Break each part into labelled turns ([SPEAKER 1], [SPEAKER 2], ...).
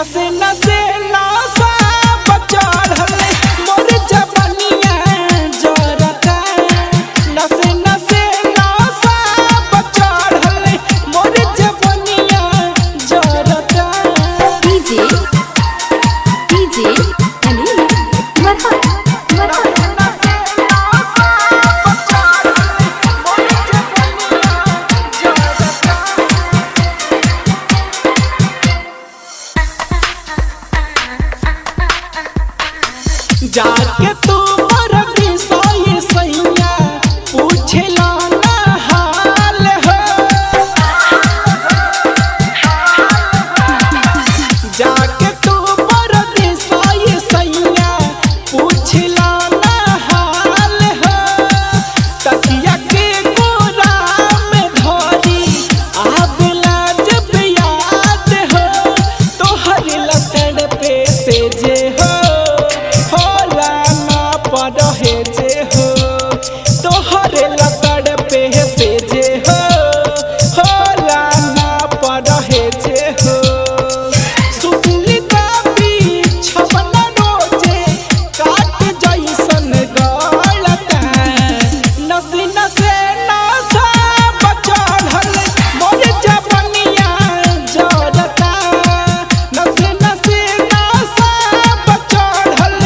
[SPEAKER 1] नसे नसे नसा चढ़ल मोर जवनिया जरता। नसे नसे नसा चढ़ल मोर जवनिया जरता।
[SPEAKER 2] डीजे डीजे अनिल मरहत मरहत।
[SPEAKER 1] नसे नसा चढ़ल मोर जवनिया जरता। जाके तू परदेसाई सैया पूछला ना हाल हो। जाके तू परदेसाई सैया पूछला ना हाल हो। तकिया के गोरा में धरी आबला जब याद हो। तोहर लतड़ पे से जे हो होला ना पड़हे जे हो। तोहर लतड़ पे से जे हो होला ना पड़हे जे हो। सुतली दाबी छपना रोजे काट जैसन गलता। नसी नसे नसा चढ़ल मोर जवनिया जरता। नसे नसे नसा चढ़ल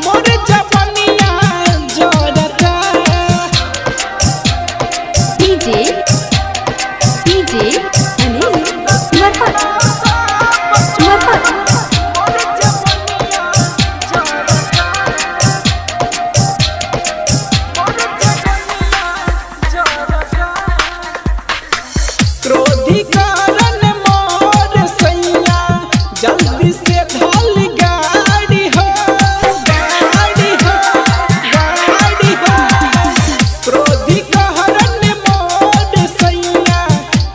[SPEAKER 1] मोर जवनिया जरता।
[SPEAKER 2] डीजे डीजे अनिल मरहत मरहत।
[SPEAKER 1] क्रोधी कारण मोर सैया जल्दी से धल गाड़ी हो, गाड़ी हो, गाड़ी हो। क्रोधी कारण मोर सैया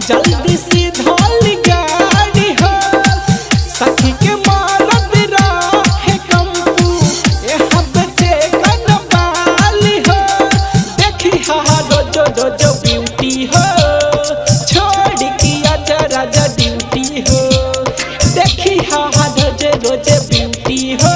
[SPEAKER 1] जल्दी से धल गाड़ी हो। सखी के मारद रहे कंपू एह बेचे कन बाली हो। देखी हा रोजो रोजो ब्यूटी हो छोड़ किया जरा जा ड्यूटी हो। देखी हा रोजे रोजे ब्यूटी हो।